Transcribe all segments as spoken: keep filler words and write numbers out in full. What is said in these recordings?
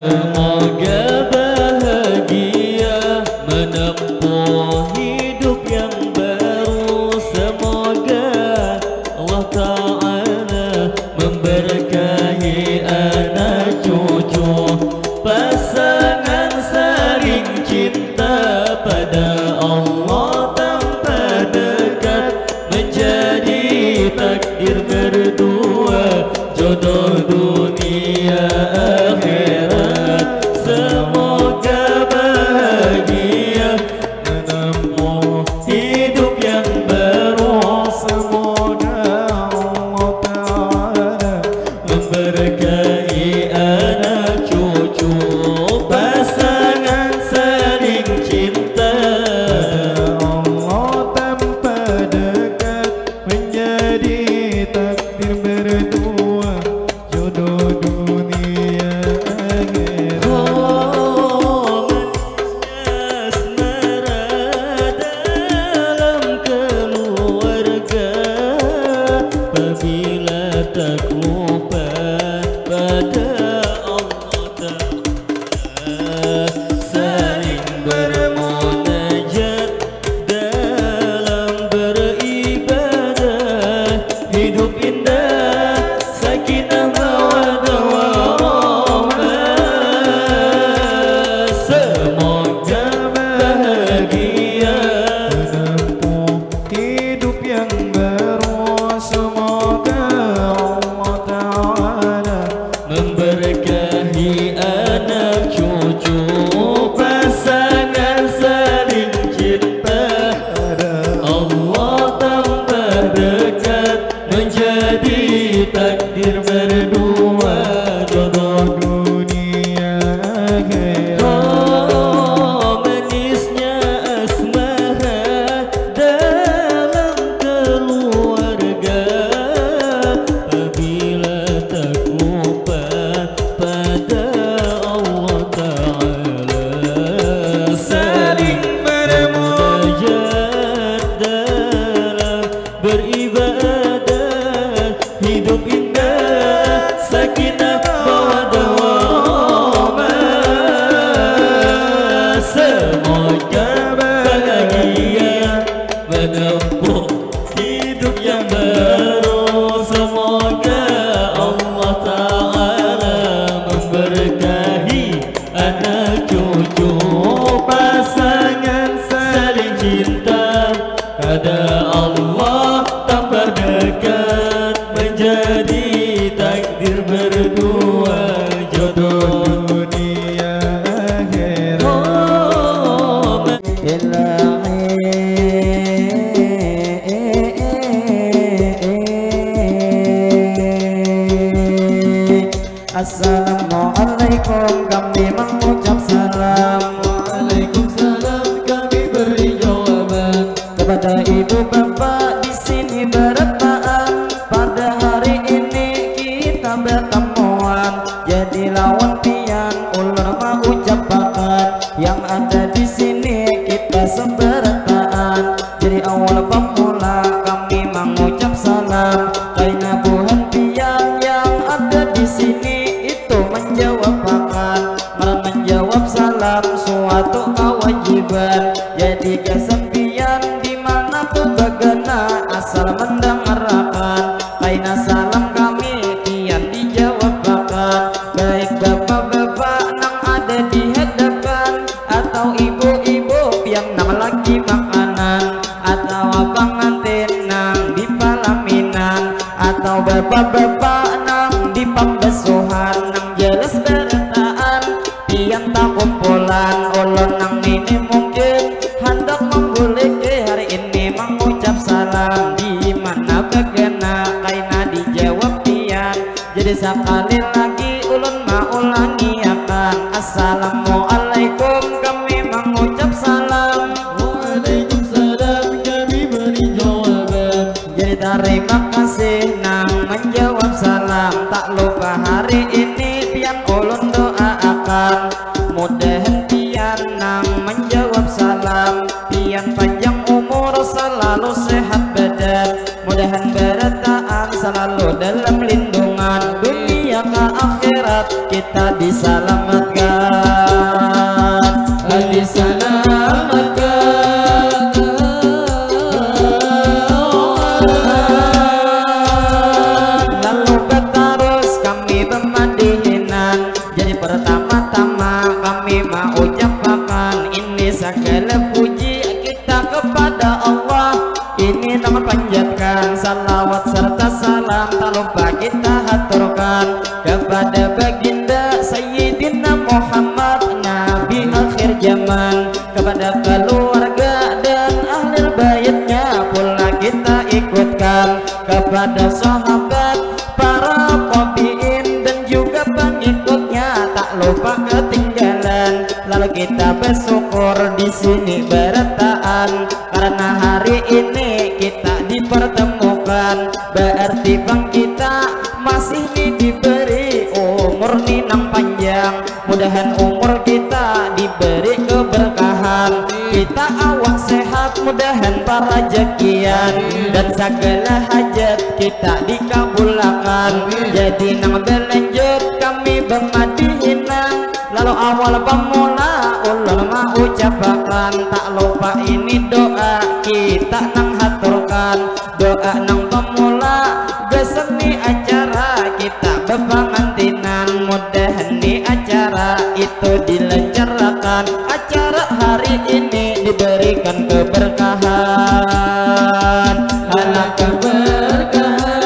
Semoga bahagia menempuh hidup yang baru. Semoga Allah Ta'ala memberkahi anak cucu, pasangan saling cinta pada Allah tanpa dekat, menjadi takdir berdua, jodoh dunia akhirat. Semoga bahagia menempuh hidup yang baru. Semoga Allah Ta'ala memberkahi anak cucu, pasangan saling cinta. Allah tanpa dekat, menjadi takdir berdua, jodoh dunia akhirat. Oh, manisnya asmara dalam keluarga, apabila tak lupa pada Allah Ta'ala, saling bermunajat dalam beribadah, hidup indah, sakinah mawaddah warahmah. Semoga bahagia menempuh hidup yang baru. Semoga Allah Ta'ala memberkahi anak cucu, pasangan saling cinta. Allah tambah dekat, menjadi takdir berdua, jodoh dunia akhirat. Oh, manisnya asmara dalam keluarga, apabila tak lupa pada Allah Ta'ala, saling bermunajat dalam beribadah, hidup indah, sakinah mawaddah warahmah. Semoga bahagia menempuh hidup yang baru. Semoga Allah Ta'ala memberkahi anak cucu, pasangan saling cinta. Pada Allah tambah dekat, menjadi takdir berdua, jodoh dunia akhirat. Oh, Ilahi. Assalamualaikum, kami mengucap salam. Waalaikumsalam, kami beri jawaban. Kepada ibu bapak di sini berataan, pada hari ini kita bertemuan. Jadi lawan pian ulun mengucapakan, yang ada di sini kita seberataan. Jadi awal pemula kami mengucap salam, kaina buhan pian yang ada di sini itu menjawabakan. Ngaran menjawab salam suatu kewajiban. Jadi gasan pian di mana tu bagana, asal mendangarakan, kaina salam kami pian dijawabakan. Baik bapak-bapak nang ada di hadapan, atau ibu-ibu pian nang lagi makanan, atawa pangantin nang di palaminan, atau bapak-bapak nang di pambasuhan, nang jelas berataan pian takumpulan. Ulun nang nini mungkin handak mambuliki hari ini mengucap salam, di mana bagana kaina dijawab pian. Jadi sakali lagi ulun maulangiakan, Assalamualaikum kami mengucap salam. Waalaikumsalam kami beri jawaban. Jadi tarima kasih nang menjawab salam. Tak lupa hari ini pian ulun doaakan, mudahan pian nang menjawab salam pian panjang umur, selalu sehat badan, mudahan berataan selalu dalam lindungan, dunia ka akhirat kita disalamatkan. Pertama-tama kami maucapakan ini segala puji kita kepada Allah. Ini nang panjatkan salawat serta salam tak lupa kita haturkan kepada baginda Sayyidina Muhammad Nabi akhir zaman, kepada keluarga dan ahli baitnya pula kita ikutkan, kepada sahabat, para tabiin dan juga pengikutnya tak lupa ketinggalan. Lalu kita bersyukur di sini berataan karena hari ini kita dipertemukan. Berarti bang kita masih ni diberi umur ni nang panjang. Mudahan umur kita diberi keberkahan, kita awak sehat, mudahan parajakian dan segala hajat kita dikabulakan. Jadi nang berlanjut kami bemadihinan, lalu awal pemula ulun maucapakan tak lupa ini doa kita nang haturkan. Doa nang pemula, gasan ni acara kita bepangantinan, mudahan ni acara itu dilancarkan, acara hari ini diberikan keberkahan, halak keberkahan.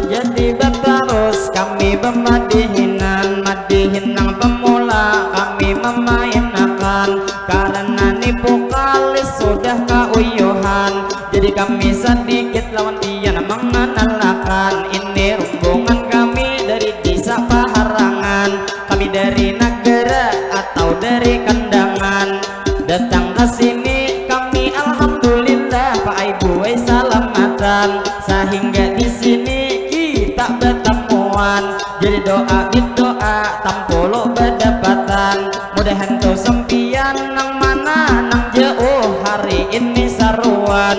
Jadi batarus kami bemadihinan, madihin nang pemula kami memainakan. Karena ni vokalis sudah kauyuhan, jadi kami sedikit lawan pian mengenalakan. Ini rumbungan kami dari desa Paharangan, kami dari Nagara atau dari Kandangan. Datang ke sini kami alhamdulillah Pak Ibu ai salamatan, sehingga di sini kita bertemuan. Jadi doa berdoa tampulu berdapatan. Mudahan tu sempian nang mana nang jauh hari ini saruan.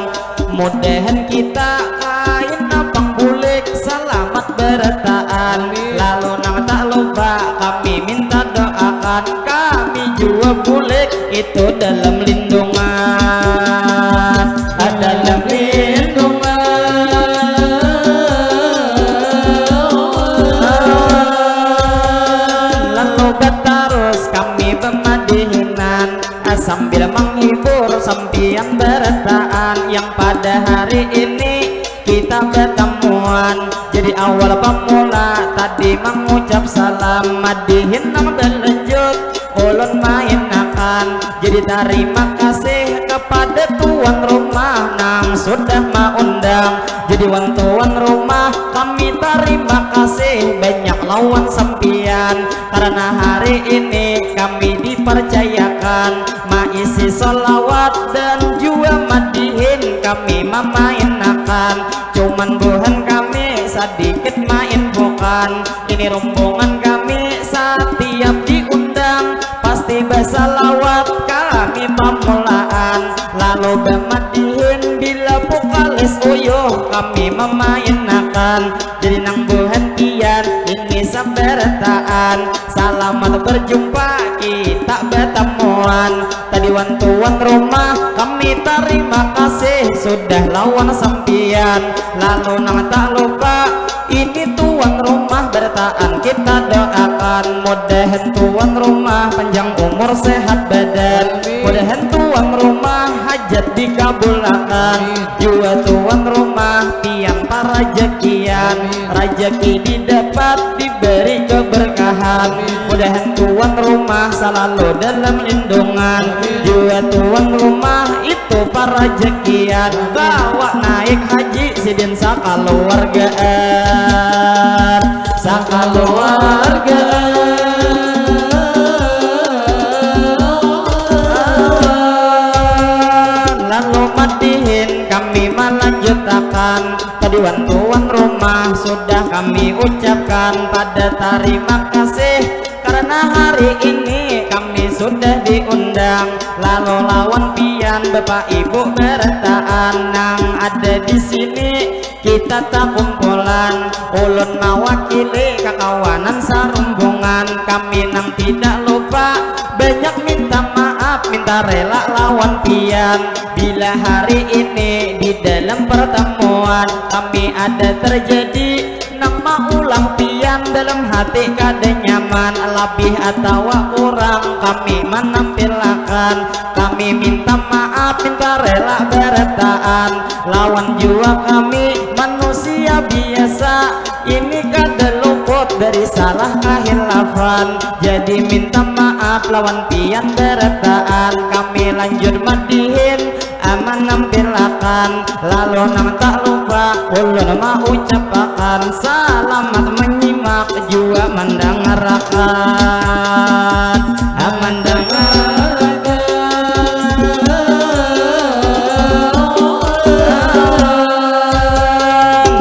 Mudahan kita kain apang bulik salamat berataan. Lalu nang tak lupa kami minta doakan kami jua bulik itu dalam lindungan. Dalam lindungan. Lalu batarus kami bemadihinan sambil menghibur sampian berataan yang pada hari ini kita bertemuan. Jadi awal pemula tadi mengucap salam, madihin nang berlanjut ulun mainakan. Jadi tarima kasih kepada tuan rumah nang sudah maundang. Jadi wan tuan rumah kami tarima kasih banyak lawan sampian karena hari ini kami dipercayakan maisi solawat dan jua madihin kami memainakan. Cuman buhan kami sedikit mainfokan. Ini rombongan kami satiap diundang pasti basalawat kami pamulaan. Lalu bamadihin bila vokalis uyuh kami memainakan. Jadi nang buhan pian ini sabarataan. Salamat berjumpa kita batamuan. Tadi wan tuan rumah kami tarima kasih sudah lawan sampian. Lalu nang tak lupa ini tuan rumah barataan kita doakan mudahan tuan rumah panjang umur sehat badan. Mudahan tuan rumah hajat dikabulakan. Jua tuan rumah pian parajakian. Rajaki didapat diberi keberkahan. Mudahan tuan rumah salalu dalam lindungan. Jua tuan rumah itu parajakian. Bawa naik haji sidin sakaluargaan. Sakaluargaan. Lalu madihin kami melanjutakan. Tadi wan tuan rumah sudah kami ucapkan pada tarima kasih karena hari ini kami sudah diundang. Lalu lawan pian bapak ibu barataan nang ada di sini kita takumpulan. Ulun mawakili kakawanan sarumbungan kami nang tidak lupa banyak minta maaf minta rela lawan pian bila hari ini di dalam pertemuan. Kami ada terjadi nang maulah pian dalam hati kada nyaman, labih atawa kurang kami manampilakan. Kami minta maaf, minta rela barataan lawan jua kami manusia biasa. Ini kada luput dari salah kahilafan. Jadi minta maaf lawan pian barataan. Kami lanjut madihin, aman nampilakan. Lalu nang tak lupa ulun maucapakan selamat menyimak jua mandangarakan. Aman dangarakan.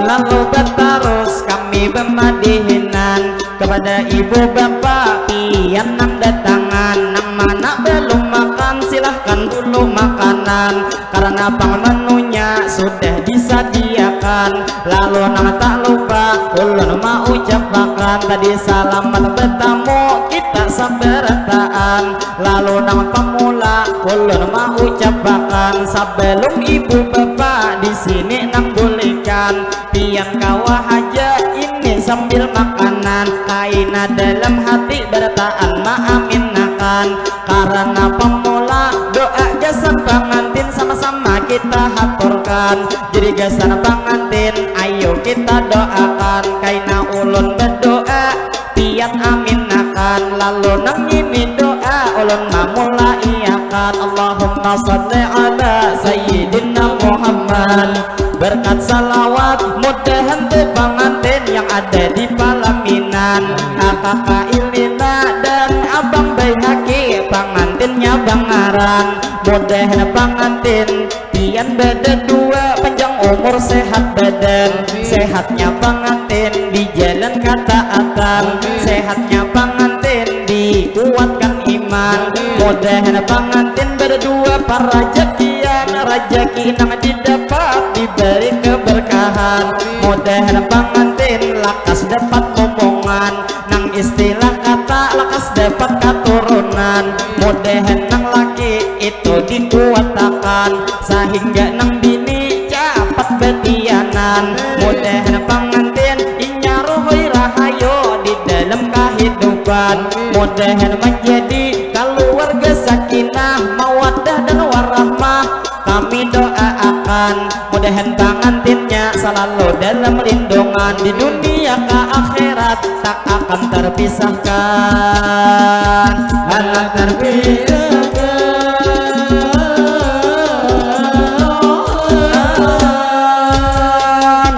Lalu batarus kami bamadihinan kepada ibu bapa pian nang datangan. Nang mana belum makan, silahkan dulu makanan, karena pang menunya sudah disediakan. Lalu nang tak lupa ulun maucapakan tadi selamat bertamu kita sabarataan. Lalu nang pamula ulun maucapakan, sebelum ibu bapa di sini nang bulikan, pian kawa haja ini sambil makanan, kaina dalam hati barataan maaminakan. Karena pamula doa gasan pangantin sama-sama kita haturkan. Jadi gasan pangantin ayo kita doakan. Kaina ulun berdoa, pian aminakan. Lalu nang ini doa ulun mamulaiakan. Allahumma salli ala Sayyidina Muhammad. Berkat salawat mudahan tu pangantin yang ada di palaminan, kakak Ilina dan abang Baihaki, pangantinnya bangaran. Mudahan pangantin pian badadua panjang umur, sehat badan, sehatnya pangantin di jalan kataatan, sehatnya pangantin dikuatkan iman. Mudahan pangantin berdua parajakian, rajaki nang didapat diberi keberkahan. Mudahan pangantin lakas dapat momongan nang istilah kata lakas dapat katurunan. Mudahan nang laki itu dikuatakan sehingga nang bini capat betianan. Mudahan pangantin inya ruhui rahayu di dalam kahidupan. Mudahan menjadi keluarga sakinah, mawadah dan warahmah. Kami doaakan mudahan pangantinnya selalu dalam lindungan di dunia ke akhirat, tak akan terpisahkan. Anak terpisahkan.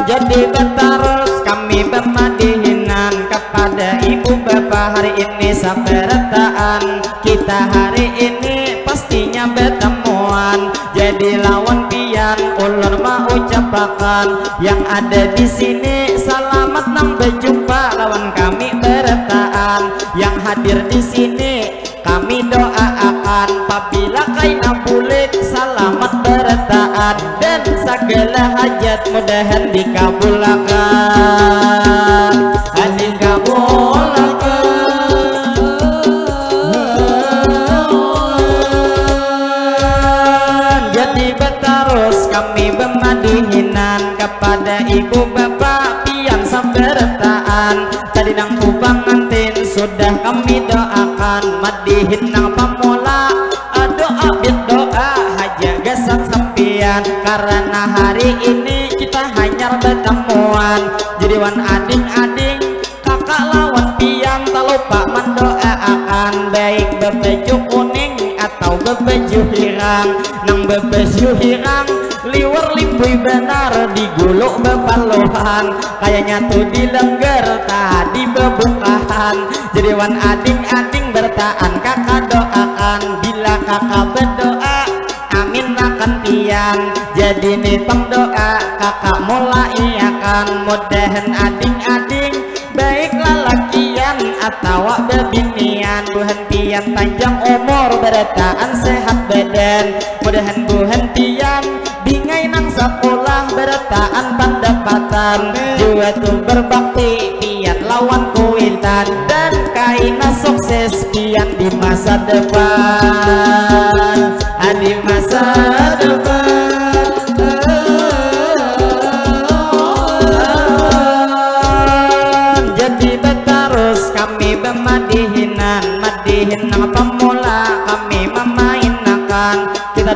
Jadi batarus kami bamadihinan kepada ibu bapa hari ini sabarataan. Kita hari ini pastinya batamuan. Jadi lawan pian ulun maucapakan yang ada di sini selamat nang bajumpa lawan kami barataan. Yang hadir di sini kami doaakan pabila kaina bulik salamat barataan dan sagala hajat mudahan dikabulakan. Dikabulakan. Jadi batarus kami bamadihinan kepada ibu bapa pian sabarataan. Tadi nang tu pangantin sudah kami doakan, madihin nang pamula, doa bit doa haja gasan sampian, karena hari ini kita hanyar batamuan. Jadi wan ading-ading, kakak lawan pian talupa mandoaakan, baik babaju kuning atau babaju hirang. Nang babaju hirang liwar limbui banar, diguluk bapaluhan, kayanya tu di lengger tadi babukahan. Jadi wan ading-ading barataan kakak doakan, bila kakak badoa amin akan pian. Jadi ni pang doa kakak mulaiakan, mudahan ading-ading baik lalakian atawa babinian, buhan pian panjang umur barataan sehat badan, mudahan buhan pian bingai nang sakulah barataan pandapatan, jua tu berbakti pian lawan kuitan dan kaina sukses pian di masa depan. Ah, di masa depan.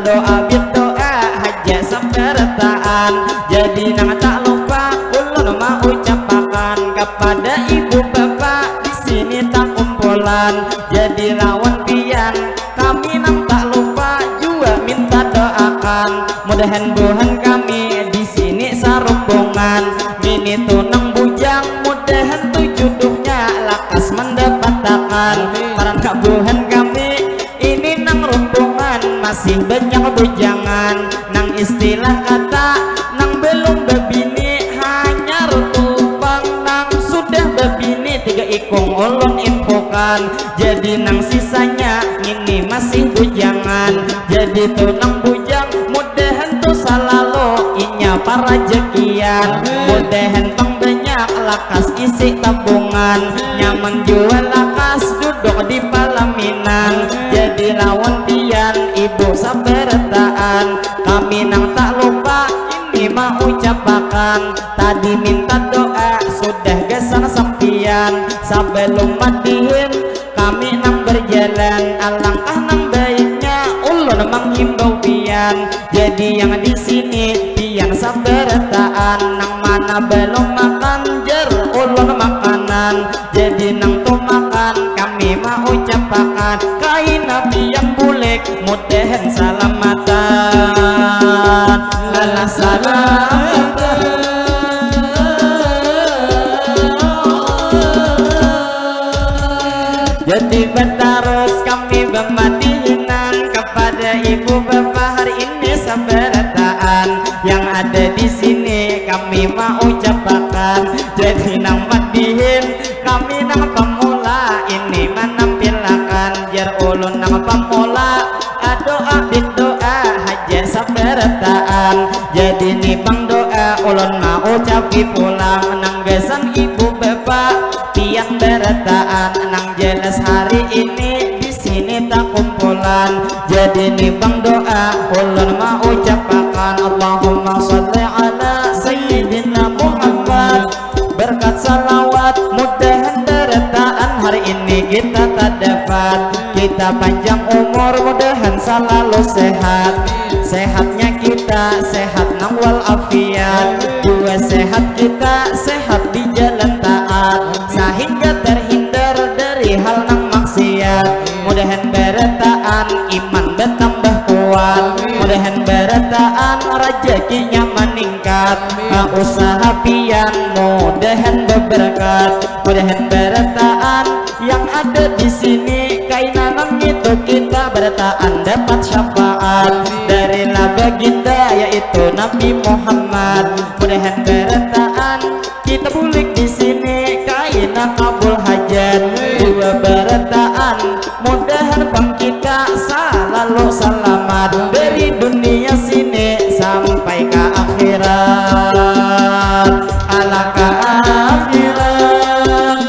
Doa bidoa haja sabarataan. Jadi nang tak lupa ulun maucapakan kepada ibu bapa di sini takumpulan. Jadi lawan pian kami nang tak lupa jua minta doakan. Mudahan buhan kami di sini sarumbungan. Nini tu nang bujang, mudahan tu juduhnya lakas mandapatakan. Karena buhan kami ini nang rumbungan masih banyak bujangan. Nang istilah kata nang belum babini hanyar tu pang, nang sudah babini tiga ikung ulun infokan. Jadi nang sisanya ini masih bujangan. Jadi tu nang bujang mudahan tu salalu inya parajakian. Mudahan pang banyak lakas isi tabungan, nyaman jua lakas duduk di palaminan. Jadi lawan pian ibu sabarataan, kami nang tak lupa ini maucapakan. Tadi minta doa sudah gasan sampian. Sabalum madihin kami nang berjalan, alangkah nang baiknya ulun manghimbau pian. Jadi yang di sini pian sabarataan, nang mana balum makan jar ulun makanan. Jadi nang tu makan kami maucapakan, kaina pian bulik mudahan salamatan. Alah salamatan. Jadi batarus kami bamadihinan kepada ibu bapa hari ini sabarataan yang ada di sini kami maucapakan. Jadi nang madihin kami nang pamula ini manampilakan, jar ulun nang pamula. Doa bidoa haja sabarataan. Jadi ni pang doa ulun maucapi pulang, nang gasan ibu bapa pian barataan, nang jelas hari ini di sini takumpulan. Jadi ni pang doa ulun maucapakan, Allahumma shalli ala sayyidina Muhammad. Berkat salawat mudahan barataan hari ini kita tadapat. Kita panjang umur mudahan salalu sehat. Sehatnya kita sehat nang walafiat. Jua sehat kita sehat di jalan taat, sahingga terhindar dari hal nang maksiat. Mudahan barataan iman batambah kuat. Mudahan barataan rajakinya maningkat. Usaha pian mudahan babarkat. Mudahan barataan yang ada di sini kaina nang ngitu kita barataan dapat syafaat dari lah baginda yaitu Nabi Muhammad. Mudahan barataan kita bulik di sini kaina kabul hajat. Jua barataan mudahan pang kita salalu salamat dari dunia sini sampai ka akhirat. Ala ka akhirat.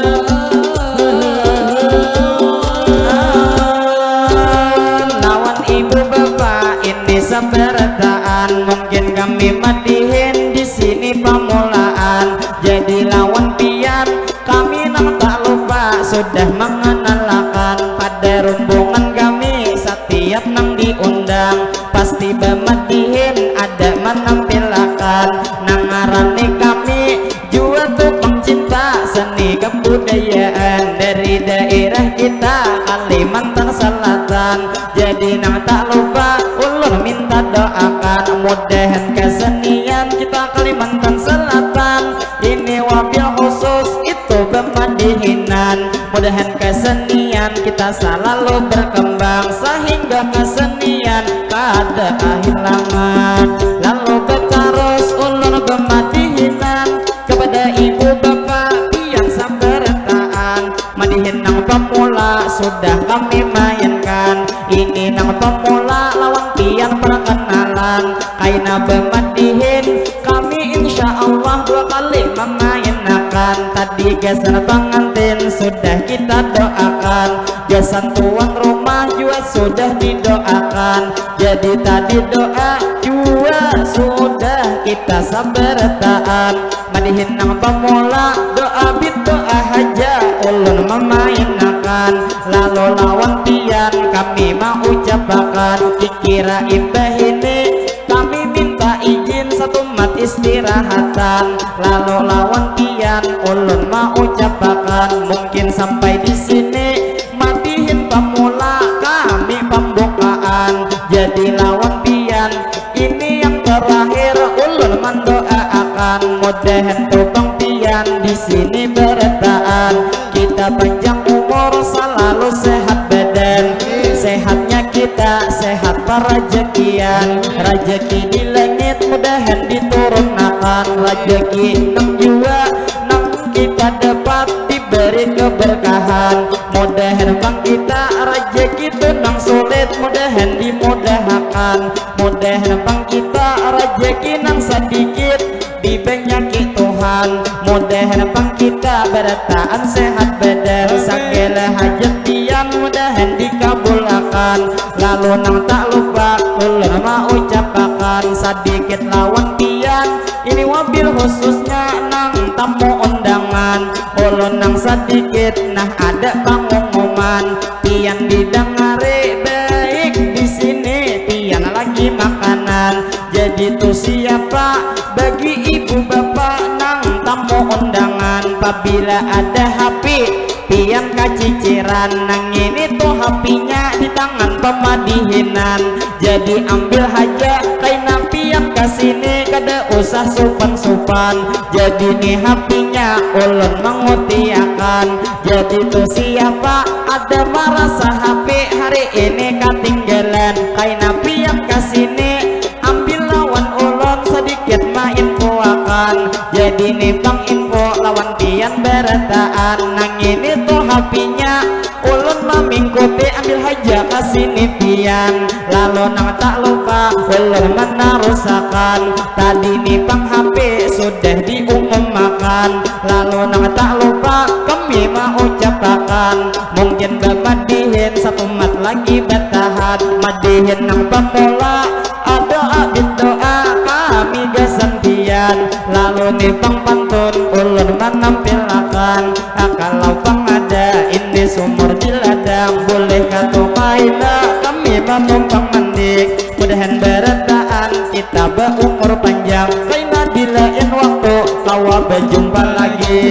Lawan ibu bapa ini sabarataan, mungkin kami madihin di sini pamulaan. Jadi lawan pian kami nang tak lupa sudah mengenalakan pada rumbungan kami satiap nang diundang pasti bamadihin ada manampilakan nang ngarani kami jua tu pangcinta seni kebudayaan dari daerah kita Kalimantan Selatan. Jadi nang tak lupa ulun minta doakan mudahan kesenian kita Kalimantan Selatan ini wabil khusus itu bamadihinan. Mudahan kesenian kita salalu berkembang sahingga kesenian kada kahilangan. Lalu batarus ulun bamadihinan kepada ibu bapa pian sabarataan. Madihin nang pamula sudah kami mainkan. Ini nang pamula lawan pian perkenalan. Kaina bamadihin kami insya Allah dua kali mamainakan. Tadi gasan pangantin sudah kita doakan. Gasan tuan rumah jua sudah didoakan. Jadi tadi doa jua sudah kita sabarataan. Madihin nang pamula doa bidoa haja Ulun mamainakan, lalu lawan pian kami maucapakan, kikira imbah ini kami minta izin satumat istirahatan, lalu lawan pian ulun maucapakan, mungkin sampai di sini madihin pamula kami pambukaan, jadi lawan pian ini yang terakhir ulun mandoaakan, mudahan tu pang pian di sini barataan, kita panjang umur salalu sehat badan, sehatnya kita sehat parajakian, rajaki di langit mudahan diturunakan, rajaki nang jua nang kita dapat diberi keberkahan, mudahan pang kita rajaki tu nang sulit mudahan dimudahakan, mudahan pang kita rajaki nang sadikit dibanyaki Tuhan, mudahan pang kita barataan sehat badan, sagala hajat pian mudahan dikabulakan, lalu nang tak lupa ulun maucapakan, sadikit lawan pian ini wabil khususnya nang tamu undangan, ulun nang sadikit nah ada pangumuman, pian didangari baik di sini pian lagi makanan, jadi tu siapa bagi ibu bapa nang tamu undangan, pabila ada hapi pian kaciciran, nang ini tu hapinya di tangan pamadihinan, jadi ambil haja kaina pian kasini, kada usah supan-supan, jadi ni hapinya ulun mangutiakan, jadi tu siapa ada marasa hapi hari ini katinggalan, kaina pian kasini ambil lawan ulun sadikit mainfoakan, jadi ni pang info lawan pian barataan, nang ini tu hapinya ulun mamingkuti, ambil haja kasini pian, lalu nang tak lupa ulun manarusakan, tadi ni pang hapi sudah diumumakan, lalu nang tak lupa kami maucapakan, mungkin bamadihin satumat lagi batahan, madihin nang pamula, adoa bindoa kami gasan pian, lalu ni pang pantun ulun manampilakan, kalau pang ada ini sumur di ladang, bulih katu kaina kami manumpang mandi, mudahan barataan kita baumur panjang, kaina di lain waktu kawa bajumpa lagi,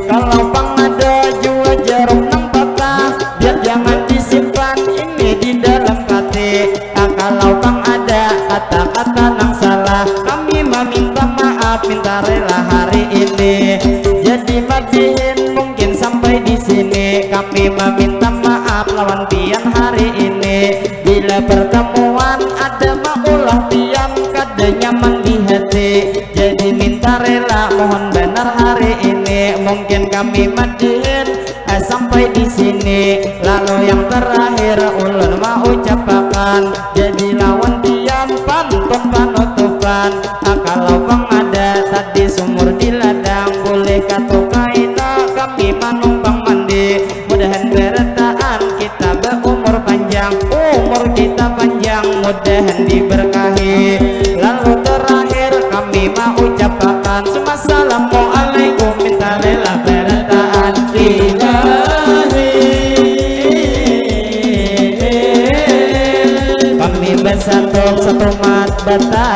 kalau pang ada jua jarum nang patah, biar jangan disimpan ini di dalam hati, kalau pang ada kata-kata nang salah, kami maminta maaf, minta rela hari ini, jadi madihin mungkin sampai di sini, kami maminta maaf lawan pian hari ini, bila pertemuan ada maulah pian kada nyaman di hati, jadi minta rela mohon banar hari ini, mungkin kami madihin eh, sampai di sini, lalu yang terakhir ulun maucapakan, jadi lawan pian pantun panutupan, ah, kalau pang ada tadi sumur di ladang, bulih katu kaina kami manumpang mandi, mudahan barataan kita baumur panjang, umur kita panjang mudahan diberkahi, lalu terakhir kami maucapakan, assalamualaikum, minta rela barataan ilahi. Kami basatuk satumat bata